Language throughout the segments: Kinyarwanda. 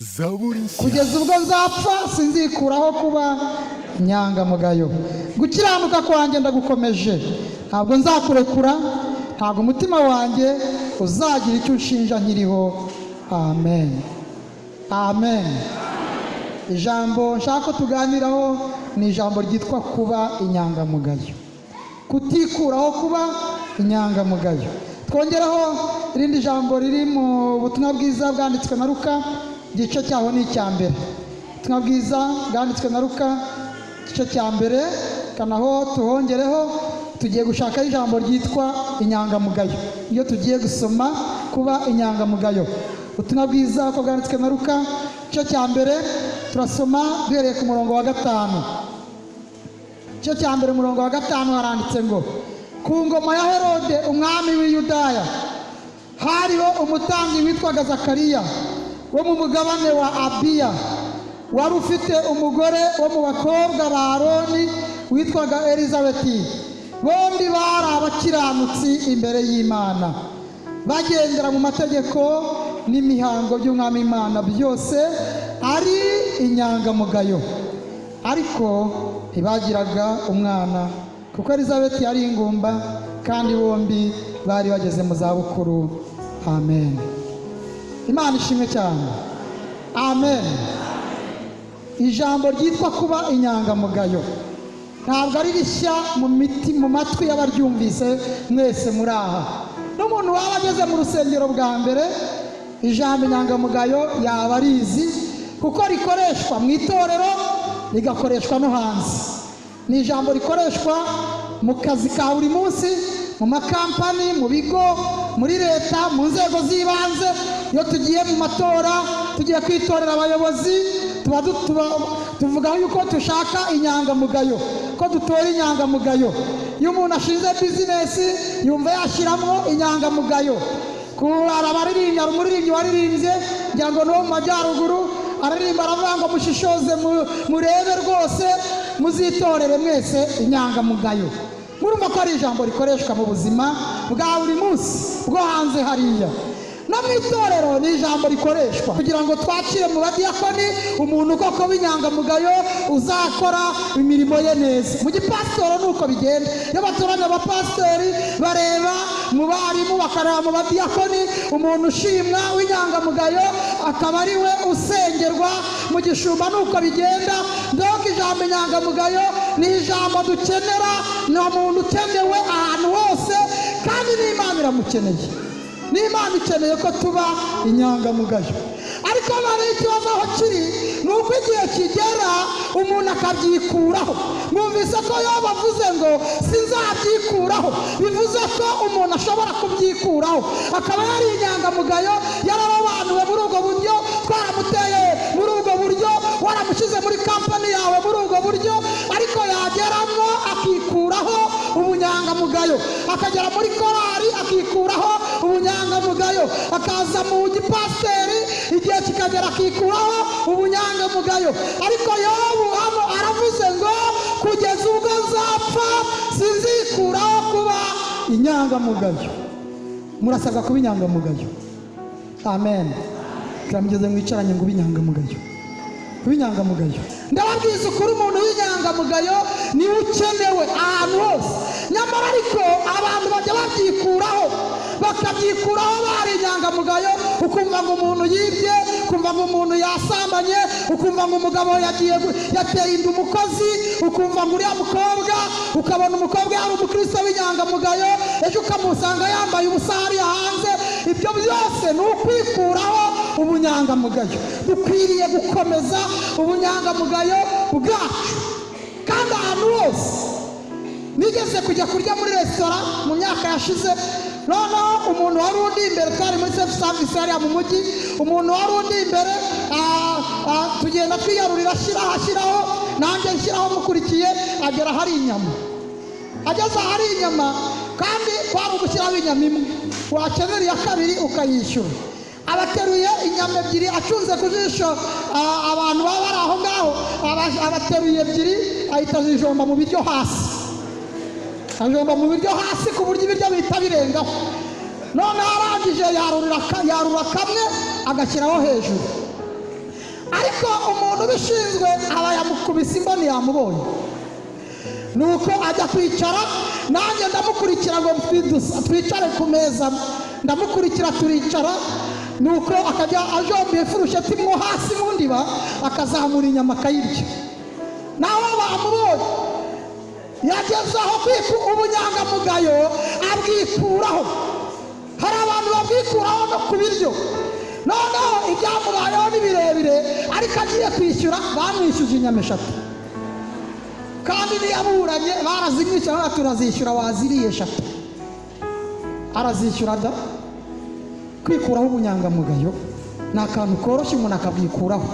Zaburi nshya. Kugeza ubwo nzapfa sinzikuraho kuba inyangamugayo. Gukiranuka kwanjye ndagukomeje, ntabwo nzakurekura, ntabwo umutima wanjye uzagira icyo unshinja nkiriho. Amen, amen. Ijambo nshaka ko tuganiraho ni ijambo ryitwa kuba inyangamugayo, kutikuraho kuba inyangamugayo. Twongeraho irindi jambo riri mu butumwa bwiza bwanditswe na Luka, igice cyaho ni icya mbere. Ubutumwa bwiza bwanditswe na Luka, igice cya mbere, kanaho tuhongereho. Tugiye gushakaho ijambo ryitwa inyangamugayo iyo tugiye gusoma kuba inyangamugayo. Ubutumwa bwiza uko bwanditswe na Luka, igice cya mbere, turasoma duhereye ku murongo wa 5. Igice cya mbere, umurongo wa 5, haranditse ngo: "Ku ngoma ya Herode umwami w'i Yudaya hariho umutambyi witwaga Zakariya wo mu mugabane wa Abiya, wari ufite umugore wo mu bakobwa ba Aroni witwaga Elizabeti. Bombi bari abakiranutsi imbere y'Imana, bagendera mu mategeko n'imihango by'Umwami Imana byose, ari inyangamugayo. Ariko ntibagiraga umwana, kuko Elizabeti yari ingumba, kandi bombi bari bageze mu zabukuru." Amen. Imana ishimwe cyane. Amen. Ijambo ryitwa kuba inyangamugayo ntabwo ari rishya mu miti, mu matwi y'abaryumvise mwese muri aha. N'umuntu waba ageze mu rusengero bwa mbere, ijambo inyangamugayo yaba arizi, kuko rikoreshwa mu itorero, rigakoreshwa no hanze. Ni ijambo rikoreshwa mu kazi ka buri munsi, mu makampani, mu bigo, muri leta, mu nzego z'ibanze. Iyo tugiye mu matora, tugiye kwitorera abayobozi, tuvuga yuko dushaka inyangamugayo, ko dutora inyangamugayo. Iyo umuntu ashinze bizinesi, yumva yashyiramo inyangamugayo. Hari abaririmbyi, hari umuririmbyi waririmbye, ngira ngo ni uwo mu majyaruguru, araririmba aravuga ngo: "Mushishoze, murebe rwose, muzitorere mwese inyangamugayo." Murumva ko ari ijambo rikoreshwa mu buzima bwa buri munsi bwo hanze hariya. No mu itorero ni ijambo rikoreshwa kugira ngo twakire mu badiyakoni umuntu koko w'inyangamugayo uzakora imirimo ye neza. Mu gipasitoro ni uko bigenda. Iyo batoranya abapasitori, bareba mu barimu, bakareba mu badiyakoni, umuntu ushimwa w'inyangamugayo akaba ari we usengerwa. Mu gishumba ni uko bigenda. Donc ijambo inyangamugayo ni ijambo dukenera, ni umuntu ukenewe ahantu hose, kandi n'Imana iramukeneye. N'Imana ikeneye ko tuba inyangamugayo. Ariko noneho ikibazo aho kiri ni uko igihe kigera umuntu akabyikuraho. Mwumvise ko iyo bavuze ngo "sinzabyikuraho", bivuze ko umuntu ashobora kubyikuraho, akaba yari inyangamugayo, yararobanuwe muri ubwo buryo, twaramuteye muri ubwo buryo, waramushyize muri kampani yawe muri ubwo buryo, ariko yageramo akikuraho ubunyangamugayo, akagera muri korari akikuraho ubunyangamugayo, akaza mu gipasiteri, igihe kikagera akikuraho ubunyangamugayo. Ariko Yobu hano aravuze ngo: "Kugeza ubwo nzapfa sinzikuraho kuba inyangamugayo." Murasabwa kuba inyangamugayo. Amen. Turamugeze mwicaranye ngo ube inyangamugayo, kuba inyangamugayo. Ndababwiza ukuri, umuntu w'inyangamugayo niwe ukenewe ahantu hose. Nyamara ariko abantu bajya babyikuraho, bakabyikuraho bari inyangamugayo. Ukumva ngo umuntu yibye, ukumva ngo umuntu yasambanye, ukumva ngo umugabo yagiye yateye inda umukozi, ukumva ngo uriya mukobwa, ukabona umukobwa yari umukristo w'inyangamugayo, ejo ukamusanga yambaye ubusa hariya hanze. Ibyo byose ni ukwikuraho ubunyangamugayo. Dukwiriye gukomeza ubunyangamugayo bwacu kandi ahantu hose. Nigeze kujya kurya muri resitora mu myaka yashize. Noneho umuntu wari undi imbere, twari muri self service hariya mu mujyi, umuntu wari undi imbere, tugenda twiyarurira, ashyiraho, ashyiraho, nanjye nshyiraho mukurikiye, agera ahari inyama. Ageze ahari inyama, kandi kwari ugushyiraho inyama imwe, wakenera iya kabiri ukayishyura, abateruye inyama ebyiri, acunze ku jisho abantu baba bari aho ngaho, abateruye ebyiri, ahita azijomba mu biryo hasi, ajomba mu biryo hasi ku buryo ibiryo bihita birengaho. Noneho arangije yarura kamwe agashyiraho hejuru. Ariko umuntu ubishinzwe aba yamukubise imboni, yamubonye. Nuko ajya kwicara, nanjye ndamukurikira ngo twicare ku meza. Ndamukurikira turicara. Nuko akajya ajomba ifurusheti mo hasi mu ndiba, akazamura inyama akayirya. Nawe bamubonye. Yageze aho kwiku ubunyangamugayo abwikuraho. Hari abantu babwikuraho no ku biryo. Noneho ibyamubayeho ni birebire, ariko agiye kwishyura bamwishyuje inyama 3, kandi niyaburanye barazimwishyura, turazishyura, waziriye 3, arazishyura da. Kwikuraho ubunyangamugayo ni akantu koroshye, umuntu akabwikuraho.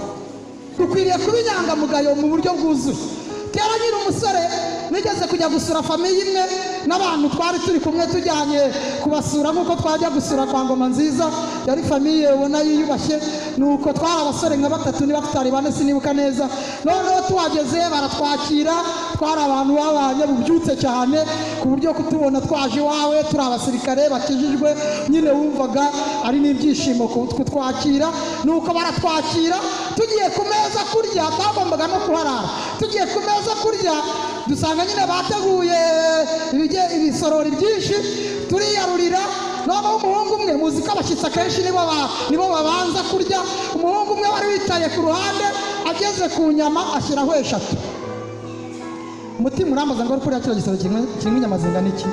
Dukwiriye kuba inyangamugayo mu buryo bwuzuye. Kera nkiri umusore nigeze kujya gusura famille imwe n'abantu twari turi kumwe, tujyanye kubasura nk'uko twajya gusura kwa Ngoma Nziza. Yari famille ubona yiyubashye. Nuko twari abasore nka 3, niba tutari 4, sinibuka neza. Noneho tuhageze baratwakira. Twari abantu babanye bubyutse cyane, ku buryo kutubona twaje iwawe turi abasirikare bakijijwe nyine wumvaga ari n'ibyishimo kutwakira. Nuko baratwakira, tugiye ku meza kurya, twagombaga no kuharara. Tugiye ku meza kurya dusanga nyine bateguye ibisorori byinshi, turiyarurira. Noneho umuhungu umwe, muzi ko abashyitsi akenshi nibo babanza kurya, umuhungu umwe wari wicaye ku ruhande ageze ku nyama ashyiraho 3. Umutima urambaza ngo kuriya kiriya gisoro kirimo inyama zingana iki?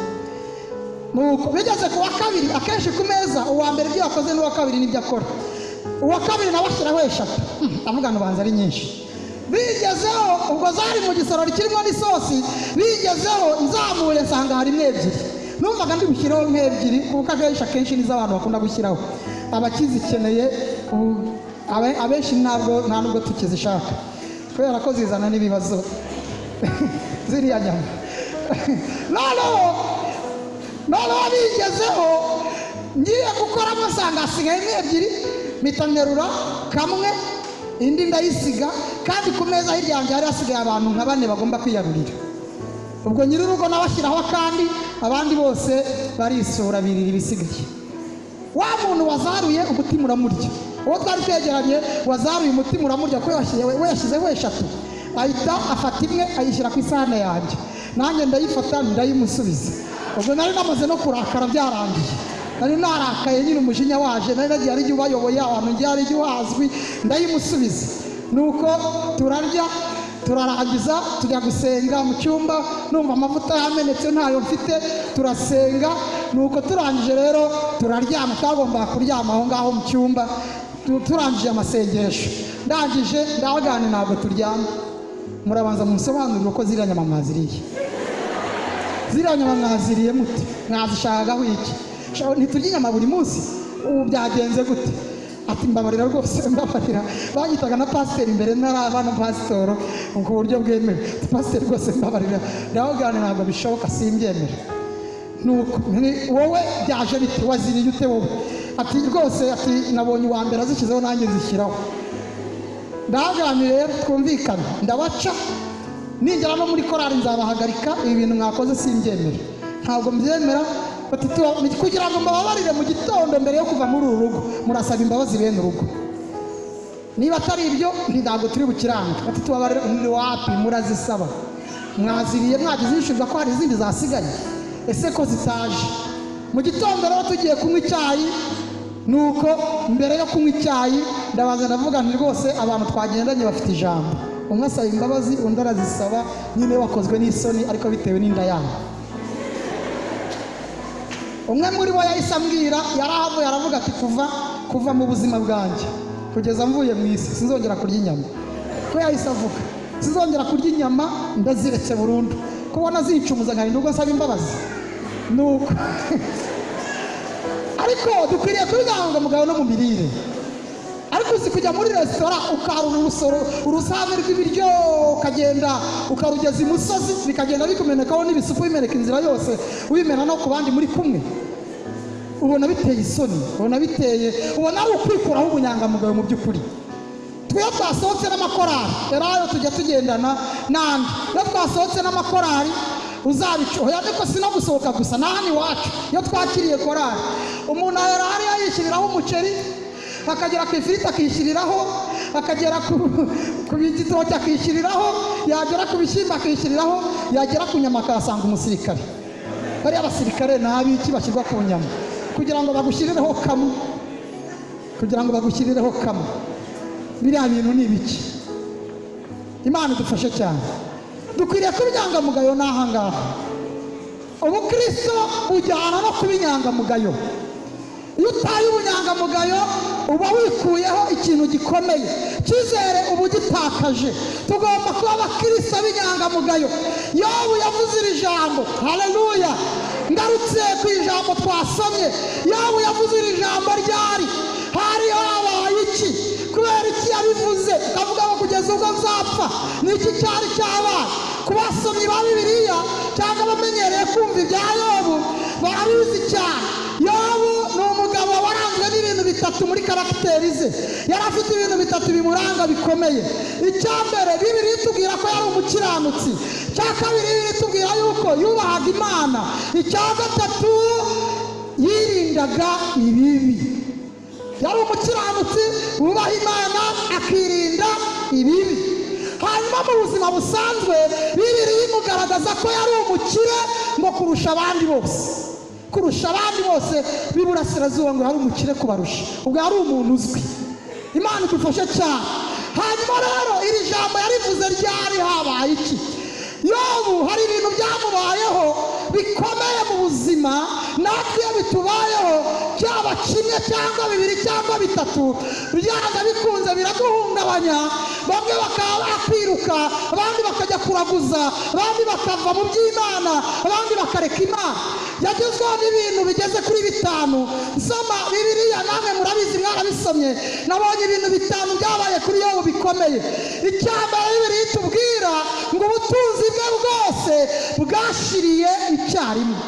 Nuko bigeze ku wa kabiri, akenshi ku meza uwa mbere ibyo yakoze n'uwa kabiri n'ibyo akora. Uwa kabiri nawe ashyiraho 3, avuga ngo banza ari nyinshi. Bigezeho ubwo zari mu gisorori kirimo n'isosi, bigezeho nzamuye nsanga harimo 2. Numvaga ndi bushyireho nk'ebyiri, kuko akenshi nizo abantu bakunda gushyiraho. Abakizikeneye abenshi ntabwo nta nubwo tukizishaka kubera ko zizana n'ibibazo ziriya nyama. Noneho bigezeho ngiye gukoramo nsanga hasigayemo 2, mpita nterura kamwe indi ndayisiga. Kandi ku meza hirya yanjye hari hasigaye abantu nka 4 bagomba kwiyarurira. Ubwo nyir'urugo nawe ashyiraho akandi, abandi bose barisura birira ibisigaye. Wa muntu wazaruye umutima uramurya, uwo twari twegeranye wazaruye umutima uramurya, kuko we yashyizeho 3, ahita afata imwe ayishyira ku isahane yanjye, nanjye ndayifata ndayimusubiza. Ubwo nari namaze no kurakara, byarangiye, nari narakaye nyine, umujinya waje, nari nagiye ari jye ubayoboye abantu, ngiye ari jye uhazwi, ndayimusubiza. Nuko turarya turarangiza tujya gusenga mu cyumba, numva amavuta yamenetse ntayo mfite, turasenga. Nuko turangije rero turaryama, twagombaga kuryama aho ngaho mu cyumba. Turangije amasengesho, ndangije ndabagana, ntabwo turyama, murabanza munsobanurire uko ziriya nyama mwaziriye. Ziriya nyama mwaziriye mute? Mwazishakagaho iki? Ntiturya inyama buri munsi, ubu byagenze gute? Ati mbabarira rwose, mbabarira. Banyitaga na pasiteri imbere, ntaraba na pasitoro ku buryo bwemewe. Pasiteri rwose mbabarira. Ndababwira ntabwo bishoboka, simbyemera. Nuko wowe byaje bite? Waziriye ute wowe? Ati rwose, ati nabonye uwa mbere azishyizeho nanjye nzishyiraho. Ndaganira rero twumvikana, ndabaca ningera no muri korali nzabahagarika, ibi bintu mwakoze simbyemera, ntabwo mbyemera. Kugira ngo mbababarire mu gitondo mbere yo kuva muri uru rugo, murasaba imbabazi bene urugo. Niba atari ibyo ntabwo turi bukirange. Bati tubabarire wapi, murazisaba. Mwaziriye mwagize yishyurwa ko hari izindi zasigaye, ese ko zitaje? Mu gitondo rero tugiye kunywa icyayi. Nuko mbere yo kunywa icyayi ndabaza, ndavuga nti rwose abantu twagendanye bafite ijambo. Umwe asaba imbabazi, undi arazisaba, nyine wakozwe n'isoni ariko bitewe n'inda yabo. Umwe muri bo yahise ambwira, yarahavuye aravuga ati kuva mu buzima bwanjye kugeza mvuye mu isi sinzongera kurya inyama. Ko yahise avuga sinzongera kurya inyama, ndaziretse burundu, kubona zincumuza nkarinda ubwo nsaba imbabazi. Nuko ariko dukwiriye kuba inyangamugayo no mu mirire. Ariko uzi kujya muri resitora ukarura urusahane rw'ibiryo, ukagenda ukarugeza imusozi, bikagenda bikumenekaho n'ibisupu bimeneka inzira yose, ubimena no ku bandi muri kumwe. Ubona biteye isoni, ubona biteye, ubona ari ukwikuraho ubunyangamugayo mu by'ukuri. Twe twasohotse n'amakorali, rero tujya tugendana n'andi. Iyo twasohotse n'amakorali uzabica, oya ariko si no gusohoka gusa, na hano iwacu iyo twakiriye korali, umuntu ahera hariya yishyiriraho umuceri, akagera ku ifiriti akishyiriraho, akagera ku gitoki akishyiriraho, yagera ku bishyimbo akishyiriraho, yagera ku nyama akahasanga umusirikare. Bariya basirikare ni ab'iki bashyirwa ku nyama? Kugira ngo bagushyirireho kamwe, kugira ngo bagushyirireho kamwe. Biriya bintu ni ibiki? Imana idufashe cyane. Dukwiriye kuba inyangamugayo n'aha ngaha. Ubukristo bujyana no kuba inyangamugayo. Iyo utaye ubunyangamugayo uba wikuyeho ikintu gikomeye, icyizere uba ugitakaje. Tugomba kuba abakristo b'inyangamugayo. Yobu yavuze iri jambo, haleluya. Ngarutse ku ijambo twasomye, Yobu yavuze iri jambo ryari? Hari habaye iki? Kubera iki yabivuze? Akavuga ngo kugeza ubwo nzapfa. Ni iki cyari cyabaye? Ku basomyi ba Bibiliya cyangwa abamenyereye kumva ibya Yobu barabizi cyane. Yobu ni umugabo waranzwe n'ibintu bitatu muri caractère ze. Yari afite ibintu bitatu bimuranga bikomeye. Icya mbere, Bibiliya itubwira ko yari umukiranutsi. Icya kabiri, Bibiliya itubwira yuko yubahaga Imana. Icya gatatu, yirindaga ibibi. Yari umukiranutsi wubaha Imana, akirinda ibibi. Hanyuma mu buzima busanzwe, Bibiliya imugaragaza ko yari umukire ngo kurusha abandi bose, kurusha abandi bose b'iburasirazuba, ngo yari umukire kubarusha. Ubwo yari umuntu uzwi. Imana idufashe cyane. Hanyuma rero iri jambo yarivuze ryari? Habaye iki? Yobu hari ibintu byamubayeho bikomeye mu buzima. Natwe iyo bitubayeho, byaba kimwe cyangwa bibiri cyangwa bitatu, byanga bikunze biraduhungabanya. Bamwe bakaba bakwiruka, abandi bakajya kuraguza, abandi bakava mu by'Imana, abandi bakareka Imana. Yagezweho n'ibintu bigeze kuri bitanu. Nsoma Bibiliya, namwe murabizi, mwarabisomye, nabonye ibintu bitanu byabaye kuri Yobu bikomeye. Icya mbere, Bibiliya itubwira ngo ubutunzi bwe bwose bwashiriye icyarimwe.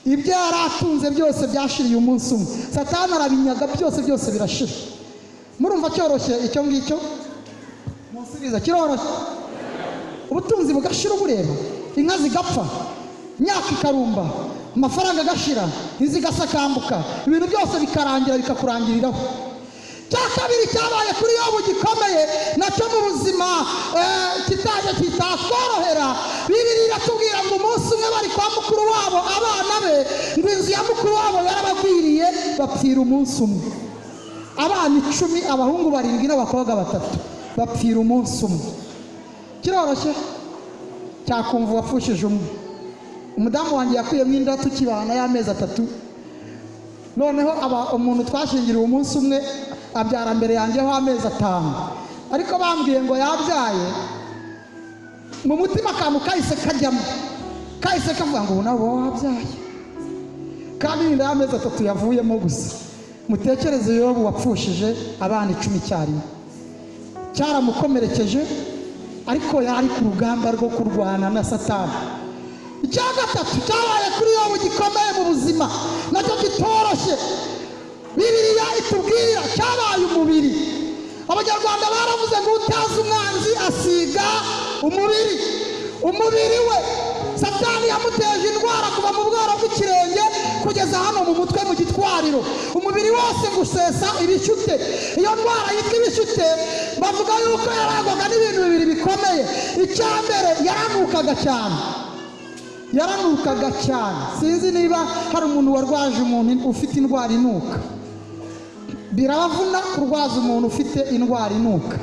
Ibyo yari atunze byose byashiriye umunsi umwe. Satani arabinyaga byose, byose birashira. Murumva cyoroshye icyo ngicyo? Musubiza, kiroroshye? Ubutunzi bugashira ubureba, inka zigapfa, imyaka ikarumba, amafaranga agashira, inzu igasakambuka, ibintu byose bikarangira, bikakurangiriraho. Cya kabiri cyabaye kuri Yobu gikomeye nacyo mu buzima, kitajya kitatworohera, Bibiliya iratubwira ngo umunsi umwe bari kwa mukuru wabo, abana be, ngo inzu ya mukuru wabo yarabagwiriye, bapfira umunsi umwe. Abana 10, abahungu 7 n'abakobwa 3, bapfira umunsi umwe. Kiroroshye? Cyakumva uwapfushije umwe. Umudamu wanjye yakuyemo inda tukibana y'amezi 3. Noneho aba umuntu twashingiriwe umunsi umwe abyara mbere yanjye ho amezi 5. Ariko bambwiye ngo yabyaye, mu mutima akantu kahise kajyamo, kahise kavuga ngo ubu nawe uba wabyaye, kandi inda y'amezi 3 yavuyemo gusa. Mutekereze Yobu wapfushije abana 10 icyarimwe. Cyaramukomerekeje, ariko yari ku rugamba rwo kurwana na Satani. Icya gatatu cyabaye kuri Yobu gikomeye mu buzima nacyo kitoroshye, Bibiliya itubwira cyabaye umubiri. Abanyarwanda baravuze ngo utazi umwanzi asiga umubiri. Umubiri we Satani yamuteje indwara kuva mu bworo bw'ikirenge kugeza hano mu mutwe mu gitwariro, umubiri wose ngo usesa ibishyute. Iyo ndwara yitwa ibishyute, bavuga yuko yarangwaga n'ibintu bibiri bikomeye. Icya mbere, yaranukaga cyane, yaranukaga cyane. Sinzi niba hari umuntu warwaje umuntu ufite indwara inuka. Birabavuna kurwaza umuntu ufite indwara inuka.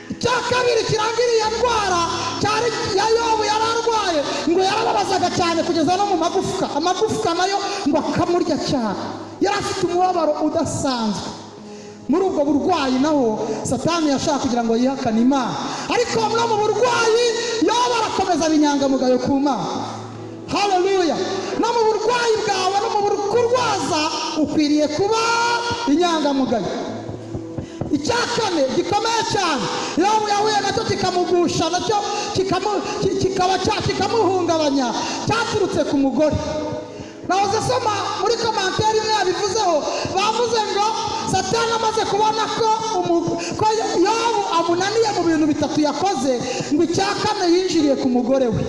Icya kabiri kiranga iriya ndwara cyari ya Yobu yari arwaye, ngo yarababazaga cyane kugeza no mu magufwa, amagufwa nayo ngo akamurya cyane. Yari afite umubabaro udasanzwe. Muri ubwo burwayi naho Satani yashaka kugira ngo yihakane Imana, ariko no mu burwayi Yobu arakomeza inyangamugayo ku Mana. Haleluya! No mu burwayi bwawe, no mu kurwaza, ukwiriye kuba inyangamugayo. Icya kane gikomeye cyane Yobu yahuye nacyo kikamugusha, nacyo kikaba kikamuhungabanya, cyaturutse ku mugore. Nahoze soma muri commentaire imwe yabivuzeho, bavuze ngo Satani amaze kubona ko Yobu amunaniye mu bintu bitatu yakoze, ngo icya kane yinjiriye ku mugore we,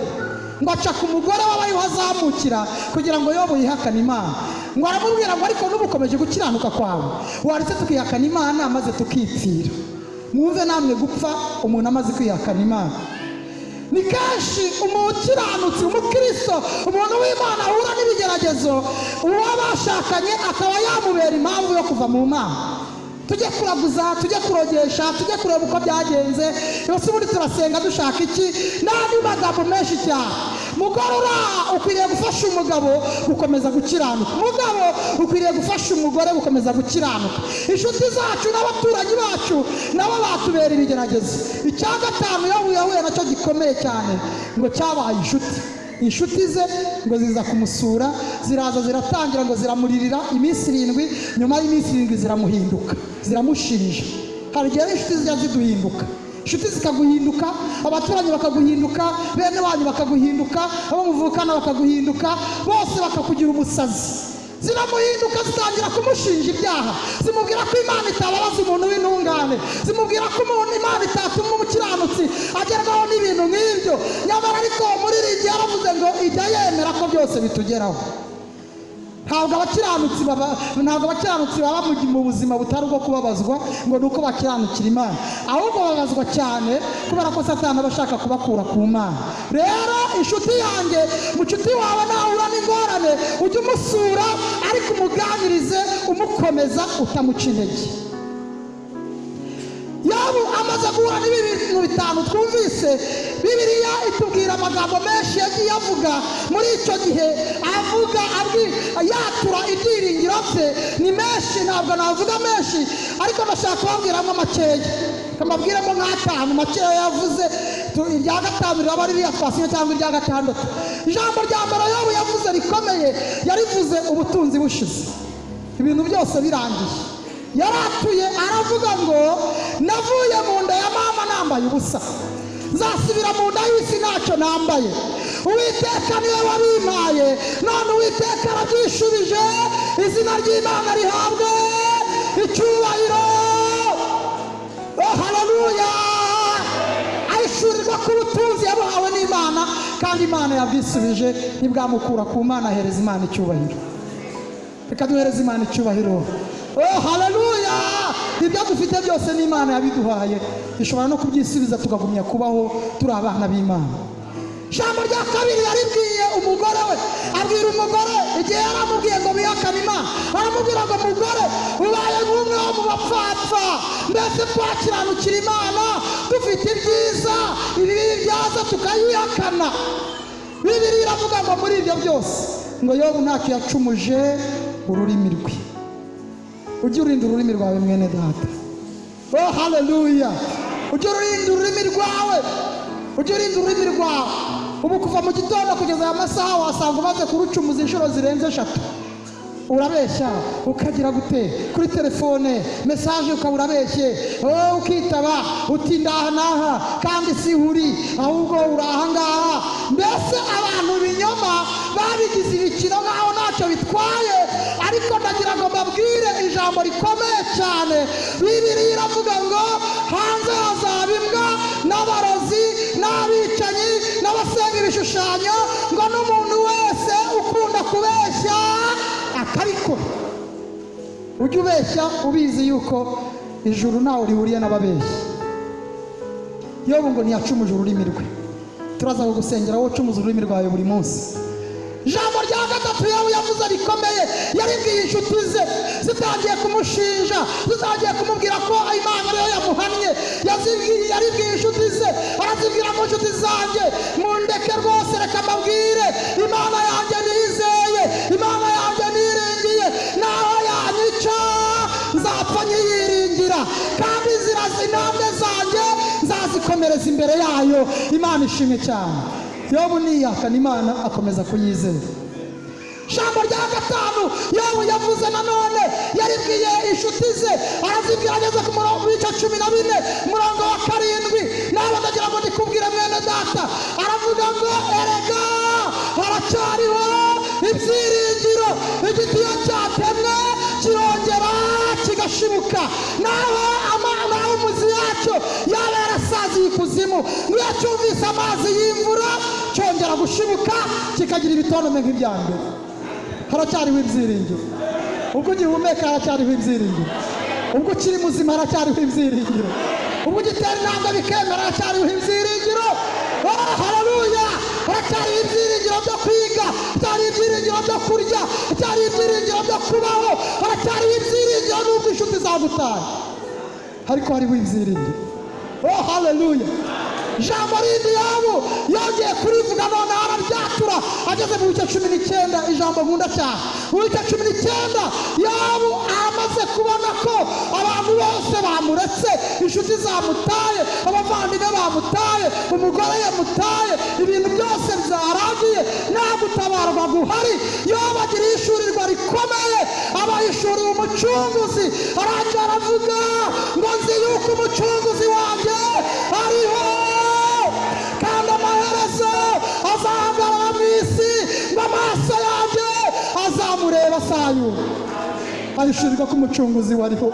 ngo aca ku mugore we ariho azamukira kugira ngo Yobu yihakane Imana. Ngo aramubwira ngo ariko n'ubu ukomeje gukiranuka kwawe, waretse tukihakana Imana maze tukipfira. Mwumve namwe gupfa umuntu amaze kwihakana Imana. Ni kenshi umukiranutsi, umukristo, umuntu w'Imana ahura n'ibigeragezo, uwo bashakanye akaba yamubera impamvu yo kuva mu Mana. Tujye kuraguza, tujye kurogesha, tujye kureba uko byagenze, yose ubundi turasenga dushaka iki, n'andi magambo menshi cyane. Mugore uraha ukwiriye gufasha umugabo gukomeza gukiranuka, umugabo ukwiriye gufasha umugore gukomeza gukiranuka. Inshuti zacu n'abaturanyi bacu nabo batubera ibigeragezo. Icya gatanu Yobu yahuye nacyo gikomeye cyane, ngo cyabaye inshuti. Inshuti ze ngo ziza kumusura, ziraza ziratangira ngo ziramuririra iminsi 7, nyuma y'iminsi 7 ziramuhinduka, ziramushinja. Hari igihe inshuti zijya ziduhinduka, inshuti zikaguhinduka, abaturanyi bakaguhinduka, bene wanyu bakaguhinduka, abo muvukana bakaguhinduka, bose bakakugira umusazi. Ziramuhinduka, zitangira kumushinja ibyaha, zimubwira ko Imana itababaza umuntu w'intungane, zimubwira ko umuntu Imana itatuma umukiranutsi agerwaho n'ibintu nk'ibyo. Nyamara ariko muri iri gihe yaravuze ngo ijya yemera ko byose bitugeraho. Ntabwo abakiranutsi baba mu buzima butari ubwo kubabazwa ngo ni uko bakiranukira Imana, ahubwo babazwa cyane kubera ko Satani aba ashaka kubakura ku Mana. Rero inshuti yanjye, mucuti wawe nahura n'ingorane ujye umusura, ariko umuganirize, umukomeza, utamuca intege. Yobu amaze guhura n'ibintu 5 twumvise, Bibiliya itubwira amagambo menshi yagiye avuga muri icyo gihe, avuga yatura ibyiringiro bye. Ni menshi, ntabwo navuga menshi, ariko ndashaka kubabwiramo makeya, mbabwiremo nk'atanu makeya yavuze. Irya gatanu riraba ririya twasinye cyangwa irya gatandatu. Ijambo rya mbere Yobu yavuze rikomeye, yarivuze ubutunzi bushize, ibintu byose birangiye. Yaratuye aravuga ngo navuye mu nda ya mama nambaye ubusa, nzasubira mu nda y'isi ntacyo nambaye. Uwiteka niwe wabimpaye, none Uwiteka arabyishubije, izina ry'Imana rihabwe icyubahiro. Oh, haleluya! Ahishurirwa ko ubutunzi yabuhawe n'Imana, kandi Imana yabwisubije, ntibwamukura ku Mana. Ahereza Imana icyubahiro. Reka duhereze Imana icyubahiro. Oh, haleluya! Ibyo dufite byose n'Imana yabiduhaye, ishobora no kubyisubiza tukagumya kubaho turi abana b'Imana. Ijambo rya kabiri yaribwiye umugore we, abwira umugore igihe yaramubwiye ngo bihakane Imana, aramubwira ngo mugore ubaye nk'umwe wo mu bapfapfa, mbese twakiranukira Imana dufite ibyiza, ibibi byaza tukayihakana. Bibiliya iravuga ngo muri ibyo byose ngo Yobu ntacyo yacumuje ururimi rwe. Ujye urinda ururimi rwawe mwene data. Oh, haleluya! Ujye urinda ururimi rwawe, ujye urinda ururimi rwawe. Ubu kuva mu gitondo kugeza aya masaha wasanga umaze kurucumuza inshuro zirenze 3. Urabeshya ukagira gute kuri telefone, mesaje ukaba urabeshye, ukitaba uti ndaha naha kandi si uri, ahubwo uraha ngaha. Mbese abantu binyoma babigize ibikino nkaho ntacyo bitwaye, ariko ndagira ngo mbabwire ijambo rikomeye cyane. Bibiliya iravuga ngo hanze hazaba imbwa n'abarozi n'abicanyi n'abasenga ibishushanyo, ngo n'umuntu wese ukunda kubeshya akabikora. Ujye ubeshya ubizi yuko ijuru ntawe rihuriye n'ababeshyi. Yobu ngo ntiyacumuje ururimi rwe. Turaza kugusengera wowe ucumuza ururimi rwawe buri munsi. Ijambo rya gatatu Yobu yavuze rikomeye, yaribwiye inshuti ze zitangiye kumushinja, zitangiye kumubwira ko Imana ariyo yamuhannye. Yaribwiye inshuti ze, arazibwira ngo inshuti zanjye mundeke rwose, reka mbabwire, Imana yanjye nizeye, Imana yanjye niringiye, naho yanyica nzapfa nyiyiringira, kandi inzira intambwe zanjye nzazikomereza imbere yayo. Imana ishimwe cyane. Yobu niyakana Imana akomeza kuyizera. Ijambo rya gatanu Yobu yavuze nanone, yaribwiye inshuti ze, arazibwira ageze ku murongo w'ibice 14 umurongo wa 7. Nawe ndagira ngo ndikubwire mwene data, aravuga ngo erega haracyariho ibyiringiro, igiti iyo cyatemwe kirongera kigashibuka, naho umuzi yacyo yaba yarasaziye ikuzimu, n'iyo cyumvise amazi y'imvura cyongera gushibuka kikagira ibitonome nk'ibya mbere. Haracyariho ibyiringiro. Ubwo ugihumeka haracyariho ibyiringiro. Ubwo ukiri muzima haracyariho ibyiringiro. Ubwo ugitera intambwe bikemera haracyariho ibyiringiro. Oh, haleluya! Haracyariho ibyiringiro byo kwiga, haracyariho ibyiringiro byo kurya, haracyariho ibyiringiro byo kubaho, haracyariho ibyiringiro nubwo inshuti zagutaye, ariko hariho ibyiringiro. Oh, haleluya! Ijambo rindi Yobu yongeye kurivuga, none araryatura ageze mu bice 19. Ijambo nkunda cyane, mu bice 19, Yobu amaze kubona ko abantu bose bamuretse, inshuti zamutaye, abavandimwe bamutaye, umugore yamutaye, ibintu byose byarangiye, nta gutabarwa guhari. Yobu agira ishurirwa rikomeye, abayishuriye umucunguzi. Arangira aravuga ngo nzi yuko umucunguzi wanjye ariho, kandi amaherezo azahagarara mu isi, ngo amaso yanjye azamureba sayura. Ahishurirwa ko umucunguzi wariho.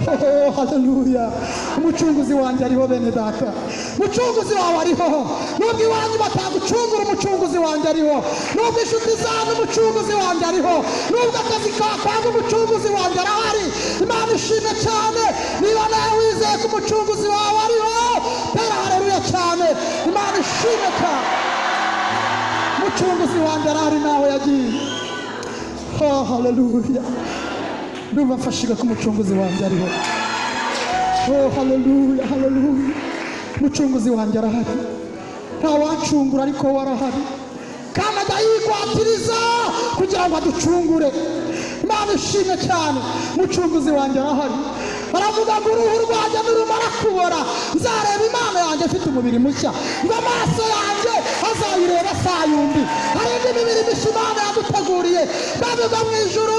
Oh, haleluya! Umucunguzi wanjye ariho, bene data. Umucunguzi wawe ariho. Nubwo iwanyu batagucungura, umucunguzi wanjye ariho. Nubwo inshuti zanyu, umucunguzi wanjye ariho. Nubwo akazi kakwanga, umucunguzi wanjye arahari. Imana ishimwe cyane. Niba nawe wizeye ko umucunguzi wawe ariho, tera haleluya cyane. Imana ishimwe cyane. Umucunguzi wanjye arahari nawe yagiye. Oh, haleluya! Ndumva mfashijwe ko umucunguzi wanjye ariho. Oh, haleluya, haleluya! Umucunguzi wanjye arahari. Nta wacungura, ariko we arahari, kandi ajya yigwatiriza kugira ngo aducungure. Imana ishimwe cyane. Umucunguzi wanjye arahari. Aravuga ngo uruhu rwanjye nirumara kubora, nzareba Imana yanjye afite umubiri mushya, ngo amaso yanjye azayireba sayundi. Hari indi mibiri mishya Imana yaduteguriye. Bavuga mu ijuru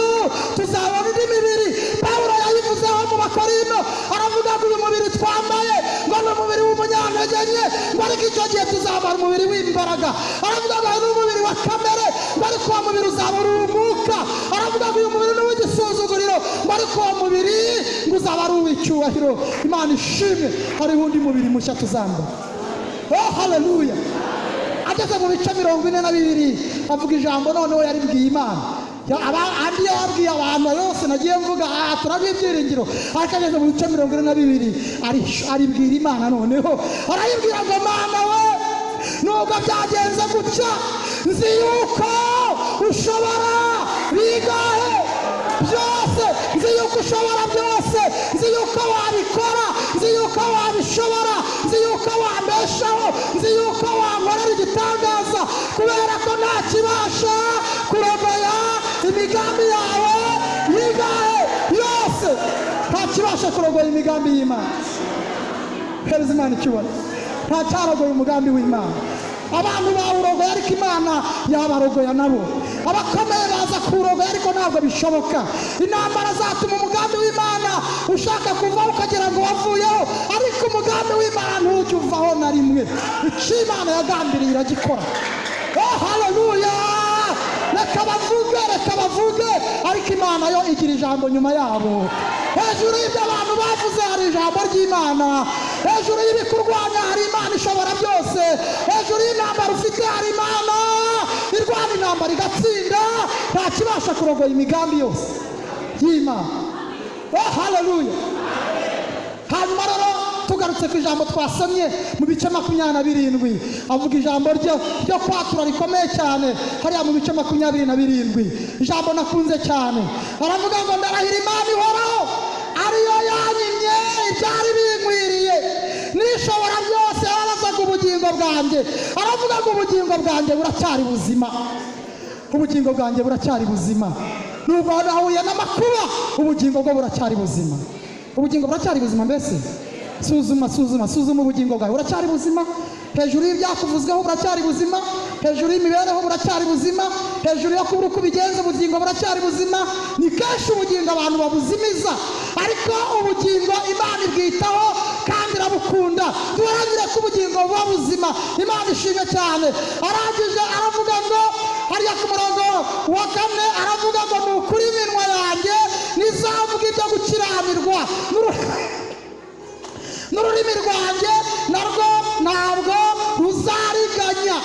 tuzabona indi mibiri. Pawulo yayivuzeho mu Bakorino, aravuga ngo uyu mubiri twambaye ngo ni umubiri w'umunyantege nke, ngo ariko icyo gihe tuzambara umubiri w'imbaraga. Aravuga ngo ni umubiri wa kamere, ngo ariko uwo mubiri uzaba uri umwuka. Aravuga ngo uyu mubiri ni uw'igisuzuguriro, ngo ariko uwo mubiri ngo uzaba ari uw'icyubahiro. Imana ishimwe, hariho undi mubiri mushya tuzambara. Oh, haleluya! Ageze mu bice 42 avuga ijambo noneho yaribwiye Imana. Andi yabwiye abantu yose nagiye mvuga turabiha ibyiringiro, ariko ageze mu bice 42 aribwira Imana. Noneho arayibwira ngo Mana we, nubwo byagenze gutya, nzi yuko ushobora bigahe byose, nzi yuko ushobora byose, nzi yuko wabikora, nzi yuko wabishobora, nzi yuko wambeshaho, nzi yuko wankorera igitangaza, kubera ko nta kibasha kurogoya imigambi yawe yigahe yose. Nta kibasha kurogoya imigambi y'Imana. Hereza Imana icyubahiro. Nta cyarogoye umugambi w'Imana. Abantu bawurogoye, ariko Imana yabarogoya nabo. Abakomeye baza kuwurogoya, ariko ntabwo bishoboka. Intambara zatuma umugambi w'Imana ushaka kuvaho ukagira ngo wavuyeho, ariko umugambi w'Imana ntujya uvaho na rimwe. Icyo Imana yagambiriye iragikora. Oh, haleluya! Reka bavuge, reka bavuge, ariko Imana yo igira ijambo nyuma yabo. Hejuru y'ibyo abantu bavuze hari ijambo ry'Imana. Hejuru y'ibikurwanya hari Imana ishobora byose. Hejuru y'intambara ufite hari Imana irwana intambara igatsinda. Nta kibasha kurogoya imigambi yose y'Imana. Oh, haleluya! Hanyuma rero tugarutse ku ijambo twasomye mu bice 27, avuga ijambo ryo kwatura rikomeye cyane hariya mu bice 27, ijambo nakunze cyane. Aravuga ngo ndarahira Imana ihoraho, ariyo yanyimye ibyari binkwiriye, nishobora byose yarabazaga ubugingo bwanjye. Aravuga ngo ubugingo bwanjye buracyari buzima, ubugingo bwanjye buracyari buzima. Nubwo nahuye n'amakuba, ubugingo bwo buracyari buzima. Ubugingo buracyari buzima. Mbese suzuma, suzuma, suzuma ubugingo bwawe, buracyari buzima. Hejuru y'ibyakuvuzweho buracyari buzima, hejuru y'imibereho buracyari buzima, hejuru yo kubura uko ubigenza ubugingo buracyari buzima. Ni kenshi ubugingo abantu babuzimiza, ariko ubugingo Imana ibwitaho kandi irabukunda. Duharanire ko ubugingo buba buzima. Imana ishimwe cyane. Arangije aravuga ngo hariya ku murongo wa 4 aravuga ngo ni ukuri iminwa yanjye ntizavuga ibyo gukiranirwa, n'ururimi rwanjye narwo ntabwo ruzariganya.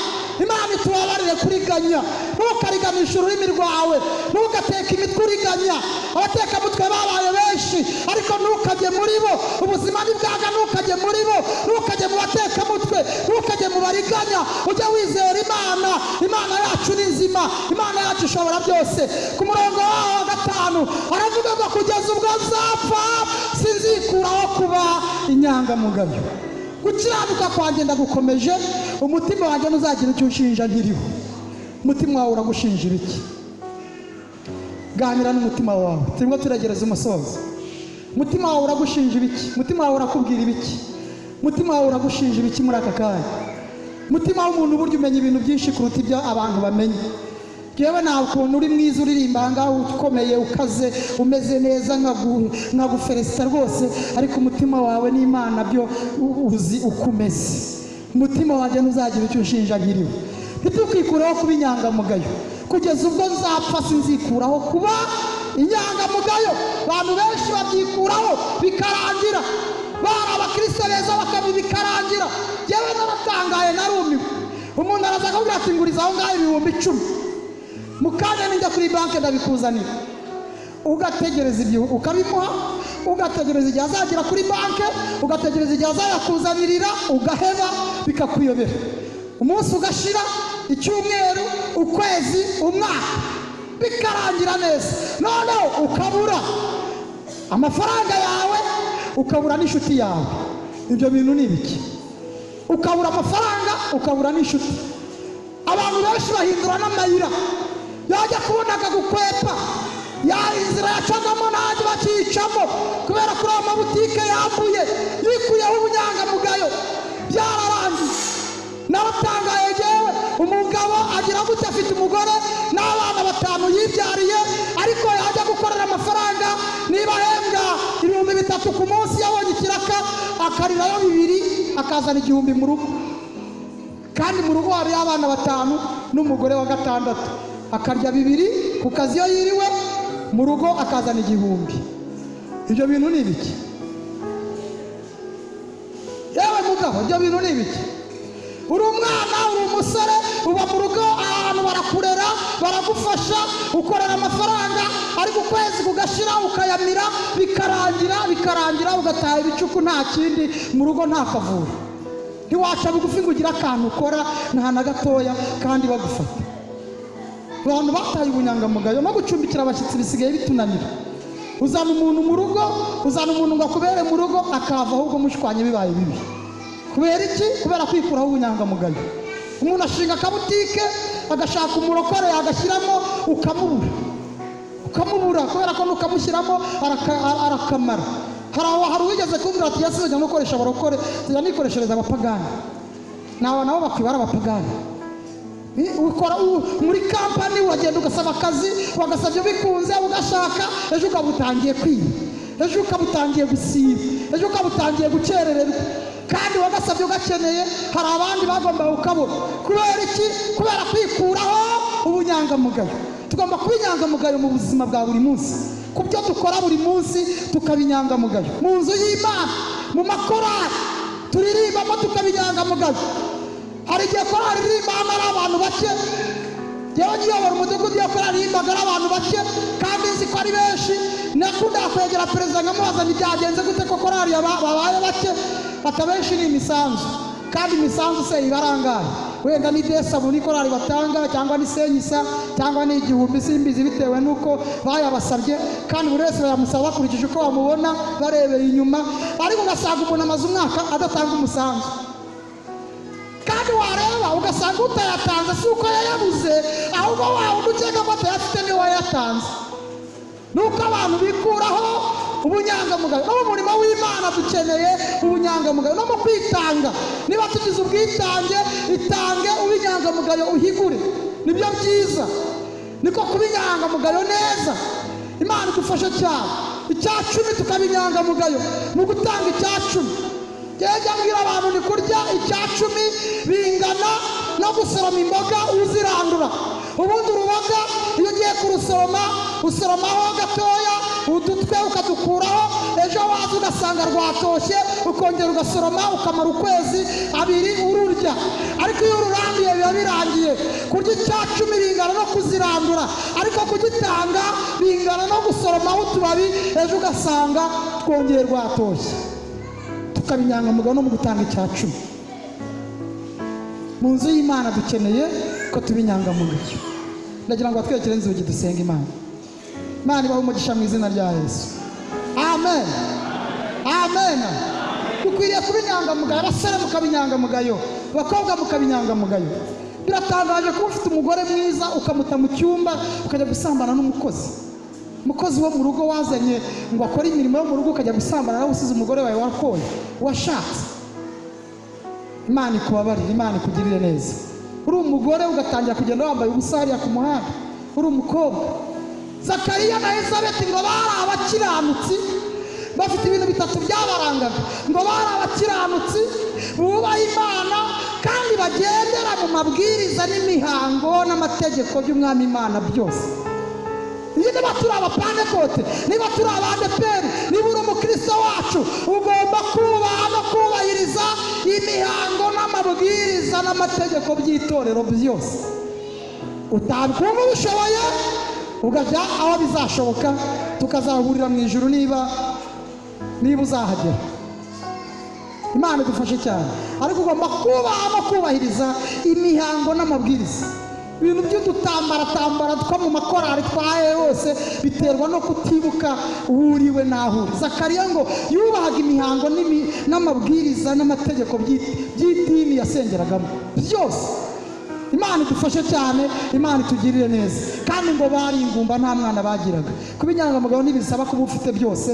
Imana itubabarire. Ntugaharanire kuriganya, ntukariganishe ururimi rwawe, ntugateke imitwe uriganya. Abatekamutwe babaye benshi, ariko ntukajye muri bo. Ubuzima ni bwaga, ntukajye muri bo, ntukajye mu batekamutwe, ntukajye mu bariganya. Ujye wizera Imana. Imana yacu ni nzima, Imana yacu ishobora byose. Ku murongo waho wa 5 aravuga ngo kugeza ubwo nzapfa sinzikuraho kuba inyangamugayo. Gukiranuka kwanjye ndagukomeje, umutima wanjye ntuzagira icyo unshinja nkiriho. Umutima wawe uragushinja ibiki? Ganira n'umutima wawe, turimo turegereza umusozo. Umutima wawe uragushinja ibiki? Umutima wawe urakubwira ibiki? Umutima wawe uragushinja ibiki muri aka kanya? Umutima w'umuntu burya umenya ibintu byinshi kuruta ibyo abantu bamenya. Yewe, nta ukuntu uri mwiza, uririmba ahangaha, ukomeye, ukaze, umeze neza, nkagufelicita rwose, ariko umutima wawe n'Imana byo uzi uko umeze. Umutima wanjye ntuzagira icyo unshinja nkiriho. Ntitukikureho kuba inyangamugayo. Kugeza ubwo nzapfa sinzikuraho kuba inyangamugayo. Abantu benshi babyikuraho bikarangira, bari abakristo beza bakabi bikarangira. Yewe, naratangaye, narumiwe. Umuntu araza akakubwira ati nguriza aho ngaho 10,000, mu kanya ninjya kuri banki ndabikuzanira. Ugategereza ibyo, ukabimuha, ugategereza igihe azagera kuri banki, ugategereza igihe azayakuzanirira, ugaheba, bikakuyobera. Umunsi ugashira, icyumweru, ukwezi, umwaka, bikarangira neza. Noneho ukabura amafaranga yawe, ukabura n'inshuti yawe. Ibyo bintu ni ibiki? Ukabura amafaranga, ukabura n'inshuti. Abantu benshi bahindura n'amayira, yajya kubona akagukwepa, ya inzira yacagamo ntajya bakiyicamo, kubera kuri ayo mabutike yambuye, yikuyeho ubunyangamugayo, byararangiye. Naratangaye yewe. Umugabo agira gutya, afite umugore n'abana 5 yibyariye, ariko yajya gukorera amafaranga, niba ahembwa 3000 ku munsi, yabonye ikiraka akarirayo 2, akazana 1000 mu rugo. Kandi mu rugo hariyo abana 5 n'umugore wa 6, akarya 2 ku kazi iyo yiriwe, mu rugo akazana 1000. Ibyo bintu ni ibiki? Yewe mugabo, ibyo bintu ni ibiki? Uri umwana, uri umusore, uba mu rugo ahantu barakurera, baragufasha, ukorera amafaranga, ariko ukwezi kugashira ukayamira, bikarangira, bikarangira, ugataha ibicuku, nta kindi mu rugo, nta kavura. Ntiwaca bugufi ngo ugire akantu ukora, nta na gatoya, kandi bagufata. Abantu bataye ubunyangamugayo, no gucumbikira abashyitsi bisigaye bitunanira. Uzana umuntu mu rugo, uzana umuntu ngo akubere mu rugo, akava ahubwo mushwanye bibaye bibi. Kubera iki? Kubera kwikuraho ubunyangamugayo. Umuntu ashinga akabutike, agashaka umurokore agashyiramo, ukamubura, ukamubura, kubera ko nukamushyiramo arakamara. Hari uwigeze kumbwira ati yasize njya gukoresha abarokore, njya nikoreshereza abapagani. Nawe nabo bakwibara abapagani. Ukora muri kampani, uragenda ugasaba akazi, wagasabye bikunze, ugashaka, ejo ukaba utangiye kwiba, ejo ukaba utangiye gusiba, ejo ukaba utangiye gukerererwa, kandi wagasabye ugakeneye. Hari abandi bagomba kukabura. Kubera iki? Kubera kwikuraho ubunyangamugayo. Tugomba kuba inyangamugayo mu buzima bwa buri munsi, ku byo dukora buri munsi tukaba inyangamugayo. Mu nzu y'Imana, mu makorali turirimbamo, tukaba inyangamugayo. Hari igihe korali iririmba hano ari abantu bake. Yewe, nyiyobora umudugudu, iyo korali irimbaga ari abantu bake kandi nzi ko ari benshi, nakundaga kwegera perezida nkamubaza ntibyagenze gute ko korali babaye bake? Ati abenshi ni imisanzu. Kandi imisanzu se iba arangaye? Wenda ni desabu ni korali batanga, cyangwa ni senyisa, cyangwa ni 1000, simbizi, bitewe n'uko bayabasabye. Kandi buri wese bayamusaba bakurikije uko bamubona, barebeye inyuma. Ariko ugasanga umuntu amaze umwaka adatanga umusanzu, kandi wareba ugasanga utayatanze si uko yayabuze, ahubwo wa wundi ukeka ko atayafite niwe wayatanze. Nuko abantu bikuraho ubunyangamugayo. No mu murimo w'Imana dukeneye ubunyangamugayo, no mu kwitanga. Niba tugize ubwitange, itange ube inyangamugayo, uhigure, nibyo byiza, niko kuba inyangamugayo neza. Imana idufashe cyane. 10% tukaba inyangamugayo mu gutanga 10%. Njya mbwira abantu ni kurya 10% bingana no gusoroma imboga uzirandura. Ubundi uruboga iyo ugiye kurusoroma, usoromaho gatoya, udutwe ukadukuraho, Ejo waza ugasanga rwatoshye, ukongera ugasoroma, ukamara ukwezi abiri ururya. Ariko iyo ururanduye biba birangiye. Kurya icya cumi bingana no kuzirandura, ariko kugitanga bingana no gusoromaho utubabi, ejo ugasanga twongeye rwatoshye. Tukaba inyangamugayo no mu gutanga icya cumi. Mu nzu y'Imana dukeneye ko tuba inyangamugayo. Ndagira ngo batwekere inzugi, dusenga Imana. Imana ibahe umugisha mu izina rya Yesu. Amen, amen. Dukwiriye kuba inyangamugayo. Abasore mukaba inyangamugayo, abakobwa mukaba inyangamugayo. Biratangaje kuba ufite umugore mwiza ukamuta mu cyumba ukajya gusambana n'umukozi, umukozi wo mu rugo wazanye ngo akore imirimo yo mu rugo, ukajya gusambana nawe usize umugore wawe wakoye washatse. Imana ikubabarire, Imana ikugirire neza. Uri umugore ugatangira kugenda wambaye ubusa hariya ku muhanda, uri umukobwa. Zakariya na Elizabeti ngo bari abakiranutsi, bafite ibintu bitatu byabarangaga. Ngo bari abakiranutsi bubaha Imana kandi bagendera mu mabwiriza n'imihango n'amategeko by'Umwami Imana byose. Niba turi Abapantekote, niba turi Abadeperi, niba uri umukristo wacu, ugomba kubaha no kubahiriza imihango n'amabwiriza n'amategeko by'itorero byose. Utakumva ubishoboye ukajya aho bizashoboka, tukazahurira mu ijuru niba uzahagera. Imana idufashe cyane. Ariko ugomba kubaha no kubahiriza imihango n'amabwiriza. Ibintu by'udutambaratambara two mu makorari twahaye hose biterwa no kutibuka uwo uriwe n'aho uri. Zakariya ngo yubahaga imihango n'amabwiriza n'amategeko by'idini yasengeragamo byose. Imana idufashe cyane, Imana itugirire neza. Kandi ngo bari ingumba, nta mwana bagiraga. Kuba inyangamugayo ntibisaba kuba ufite byose,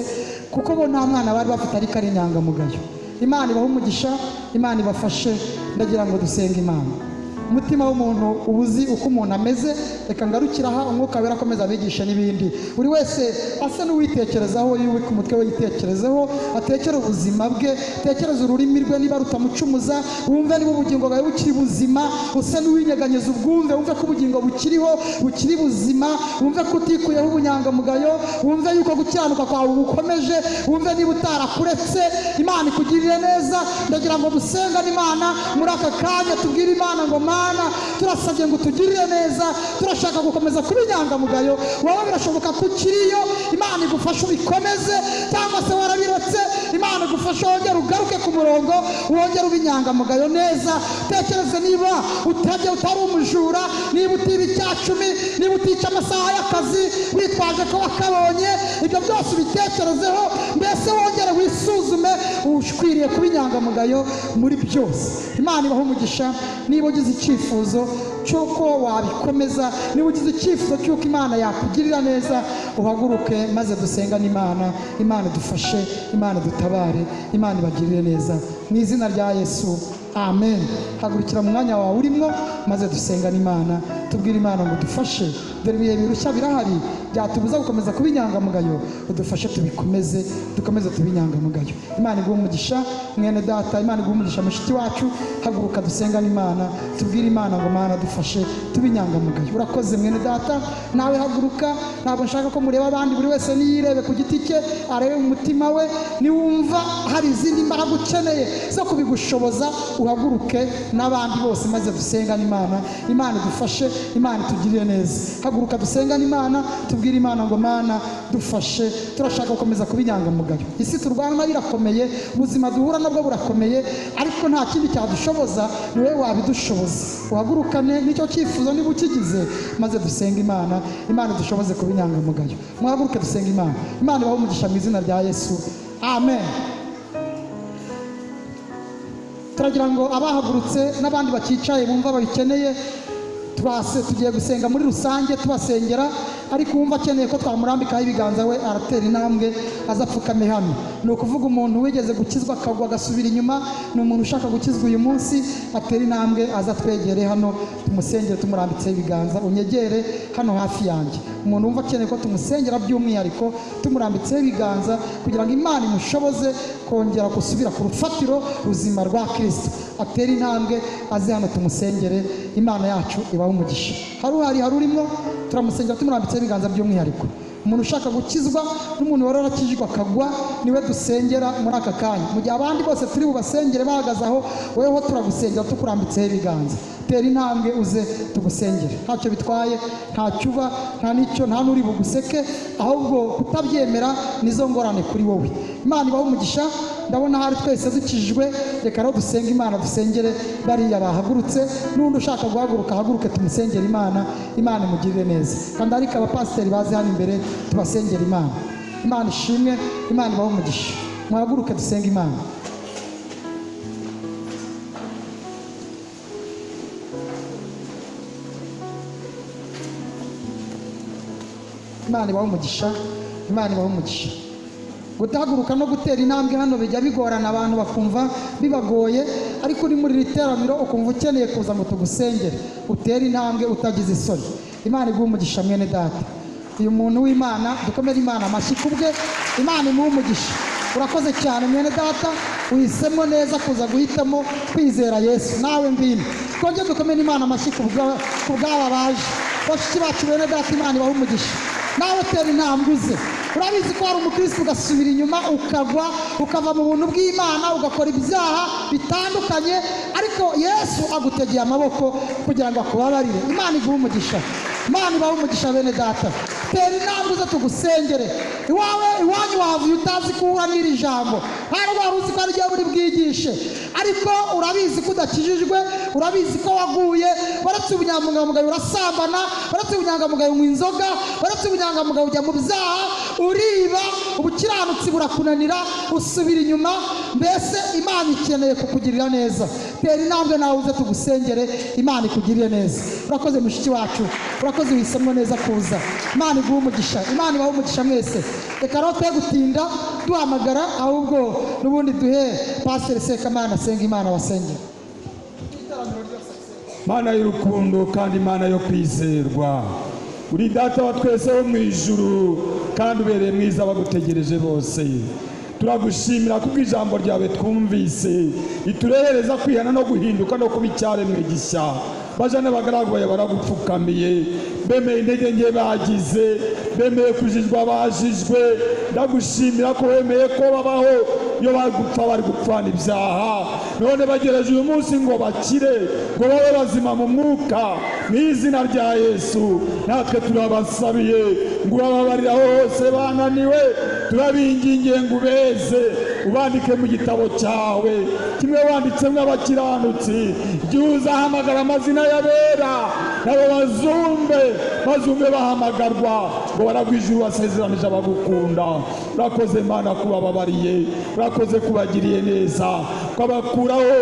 kuko bo nta mwana bari bafite, ariko ari inyangamugayo. Imana ibahe umugisha, Imana ibafashe. Ndagira ngo dusenge Imana. Umutima w'umuntu uba uzi uko umuntu ameze. Reka ngarukire aha, Umwuka Wera akomeza abigisha n'ibindi. Buri wese asa n'uwitekerezaho, yubika umutwe we yitekerezeho, atekere ubuzima bwe, atekereze ururimi rwe niba rutamucumuza, wumve niba ubugingo bwawe bukiri buzima, use n'uwinyeganyeza ubwumve, wumve ko ubugingo bukiriho, bukiri buzima, wumve ko utikuyeho ubunyangamugayo, wumve yuko gukiranuka kwawe bukomeje, wumve niba utarakuretse. Imana ikugirire neza. Ndagira ngo dusengane Imana muri aka kanya, tubwire Imana ngo Mana, turasabye ngo utugirire neza, turashaka gukomeza kuba inyangamugayo. Wowe birashoboka ko ukiriyo, Imana igufashe ubikomeze, cyangwa se warabiretse, Imana igufashe wongere ugaruke ku murongo, wongere ube inyangamugayo neza. Tekereze niba utajya utari umujura, niba utiba icya cumi, niba utica amasaha y'akazi witwaje ko wakabonye, ibyo byose ubitekerezeho, mbese wongere wisuzume. Ukwiriye kuba inyangamugayo muri byose. Imana ibahe umugisha. Niba ugize icyifuzo cy'uko wabikomeza, niba ugize icyifuzo cy'uko Imana yakugirira neza, uhaguruke maze dusengane Imana. Imana idufashe, Imana idutabare, Imana ibagirire neza mu izina rya Yesu, amen. Hagurukira mu mwanya wawe urimo maze dusengane Imana, tubwire Imana ngo dufashe. Dore ibihe birushya birahari byatubuza gukomeza kuba inyangamugayo, udufashe tubikomeze, dukomeze tube inyangamugayo. Imana iguhe umugisha mwene data, Imana iguhe umugisha mushiki wacu. Haguruka dusengane Imana, tubwire Imana ngo Mana dufashe tube inyangamugayo. Urakoze mwene data, nawe haguruka. Ntabwo nshaka ko mureba abandi, buri wese niyirebe ku giti cye, arebe mu mutima we. Niwumva hari izindi mbaraga ukeneye zo kubigushoboza, uhaguruke n'abandi bose maze dusengane Imana. Imana idufashe, Imana itugirire neza. Haguruka dusengane Imana, tubwire Imana ngo Mana dufashe, turashaka gukomeza kuba inyangamugayo. Isi turwana nayo irakomeye, ubuzima duhura nabwo burakomeye, ariko nta kindi cyadushoboza, ni wowe wabidushoboza. Uhagurukane nicyo cyifuzo niba ukigize, maze dusenge Imana. Imana idushoboze kuba inyangamugayo. Muhaguruke dusenge Imana. Imana ibahe umugisha mu izina rya Yesu, amen. Turagira ngo abahagurutse n'abandi bakicaye bumva babikeneye, tugiye gusenga muri rusange tubasengera, ariko uwumva akeneye ko twamurambikaho ibiganza we aratera intambwe aza apfukame hano. Ni ukuvuga umuntu wigeze gukizwa akagwa agasubira inyuma, ni umuntu ushaka gukizwa uyu munsi, atera intambwe aza twegere hano tumusengere tumurambitseho ibiganza. Unyegere hano hafi yanjye. Umuntu wumva akeneye ko tumusengera by'umwihariko tumurambitseho ibiganza kugira ngo Imana imushoboze kongera gusubira ku rufatiro ruzima rwa Kristo, atera intambwe aze hano tumusengere. Imana yacu ibahe umugisha. Hari uhari, hari urimo, turamusengera tumurambitseho ibiganza by'umwihariko. Umuntu ushaka gukizwa n'umuntu wari warakijijwe akagwa niwe dusengera muri aka kanya. Mu gihe abandi bose turi bubasengere bahagaze aho, weho turagusengera tukurambitseho ibiganza. Tera intambwe uze tugusengere, ntacyo bitwaye, ntacyo uba, nta n'icyo, nta n'uri buguseke, ahubwo kutabyemera nizo ngorane kuri wowe. Imana ibahe umugisha. Ndabona hari twese dukijijwe, reka rero dusenge Imana, dusengere bariya bahagurutse, n'undi ushaka guhaguruka ahaguruke tumusengere Imana, Imana imugirire neza. Kandi ariko abapasiteri baze hano imbere tubasengere Imana. Imana ishimwe, Imana ibahe umugisha. Muhaguruke dusenge Imana. Imana ibahe umugisha, Imana ibahe umugisha. Guhaguruka no gutera intambwe hano bijya bigorana, abantu bakumva bibagoye, ariko uri muri iri teraniro ukumva ukeneye kuza ngo tugusengere, utere intambwe utagize isoni. Imana iguhe umugisha mwene data. Uyu muntu w'Imana, dukomere Imana amashyi kubwe, Imana imuhe umugisha. Urakoze cyane mwene data, uhisemo neza kuza guhitamo kwizera Yesu. Nawe ngwino twongere dukomere Imana amashyi kubw'aba baje. Bashiki bacu bene data, Imana ibahe umugisha. Nawe tera intambwe uze. Urabizi ko hari umukristo ugasubira inyuma, ukagwa, ukava mu buntu bw'Imana, ugakora ibyaha bitandukanye, ariko Yesu agutegeye amaboko kugira ngo akubabarire. Imana iguhe umugisha, Imana ibahe umugisha bene data. Tera intambwe uze tugusengere. Iwawe iwanyu wahavuye utazi ko uhura n'iri jambo, nta ndwara uzi ko ari ryo buri bwigishe, ariko urabizi ko udakijijwe, urabizi ko waguye, waretse ubunyangamugayo urasambana, waretse ubunyangamugayo unywa inzoga, waretse ubunyangamugayo ujya mu byaha, uriba, ubukiranutsi burakunanira, usubira inyuma. Mbese Imana ikeneye kukugirira neza. Tera intambwe nawe uze tugusengere, Imana ikugirire neza. Urakoze mushiki wacu, urakoze uhisemo neza kuza. Imana iguhe umugisha, Imana ibahe umugisha mwese. Reka rero twe gutinda duhamagara, ahubwo n'ubundi duhe Pasiteri Sekamana asenga Imana basengere. Mana y'urukundo kandi Imana yo kwizerwa, uri data wa twese wo mu ijuru kandi ubereye mwiza bagutegereje bose. Turagushimira kubwo ijambo ryawe twumvise riturehereza kwihana no guhinduka no kuba icyaremwe gishya. Baja n'abagaragu bawe baragupfukamiye, bemeye intege nke bagize, bemeye kujijwa bajijwe. Ndagushimira ko wemeye ko babaho iyo bari gupfa bari gupfana ibyaha, none bagereje uyu munsi ngo bakire, ngo babe bazima mu mwuka. Mu izina rya Yesu natwe turabasabiye ngo ubababarire aho hose bananiwe, turabingingiye ngo ubeze, ubandike mu gitabo cyawe kimwe wanditsemo abakiranutsi. Igihe uzahamagara amazina y'abera nabo bazumve bahamagarwa ngo baragwe ijuru wasezeranije abagukunda. Urakoze Mana kubababariye, urakoze kubagiriye neza, ukabakuraho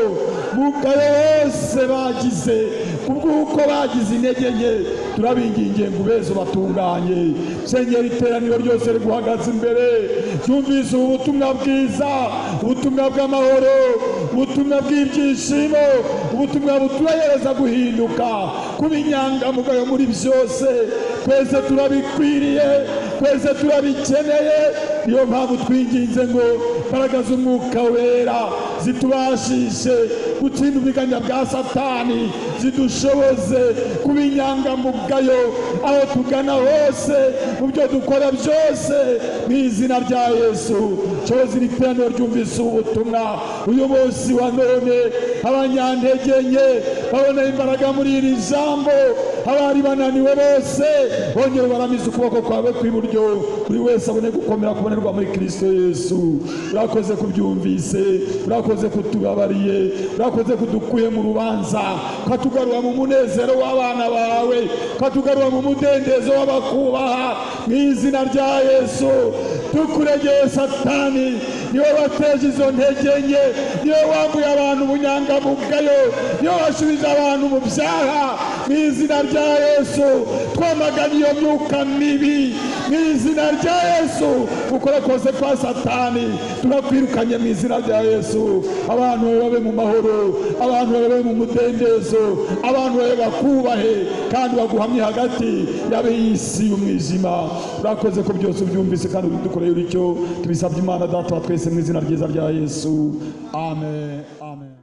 mugayo hose bagize kubw'uko bagize intege nke. Turabingingiye ngo ubeze ubatunganye. Sengera iteraniro ryose riguhagaze imbere, ryumvise ubu butumwa bwiza, ubutumwa bw'amahoro, ubutumwa bw'ibyishimo, ubutumwa buturehereza guhinduka, kuba inyangamugayo muri byose. Twese turabikwiriye, twese turabikeneye. Niyo mpamvu twinginze ngo imbaraga z'umwuka wera zitubashishe gutsinda uburiganya bwa Satani, zidushoboze kuba inyangamugayo aho tugana hose, mu byo dukora byose, mu izina rya Yesu. Shoboza iri teraniro ryumvise ubu butumwa uyu munsi wa none, abanyantege nke babona imbaraga muri iri jambo, abari bananiwe bose bongere baramize ukuboko kwawe kw'iburyo, buri wese abone gukomera kubonerwa muri Kristo Yesu. Urakoze kubyumvise, urakoze kutubabariye, urakoze kudukuye mu rubanza, ukatugarura mu munezero w'abana bawe, ukatugarura mu mudendezo w'abakubaha. Mu izina rya Yesu tukuregeye Satani, niwe wateje izo ntege nke, niwe wambuye abantu ubunyangamugayo, niwe washubije abantu mu byaha. Mu izina rya Yesu twamagana iyo myuka mibi, mu izina rya Yesu gukora kose kwa Satani turakwirukanye mu izina rya Yesu. Abantu babe mu mahoro, abantu babe mu mudendezo, abantu babe bakubahe kandi baguhamye hagati y'ab'isi y'umwijima. Urakoze ko byose ubyumvise kandi ubidukoreye utyo, tubisabye Imana Data wa twese mu izina ryiza rya Yesu. Amen, amen.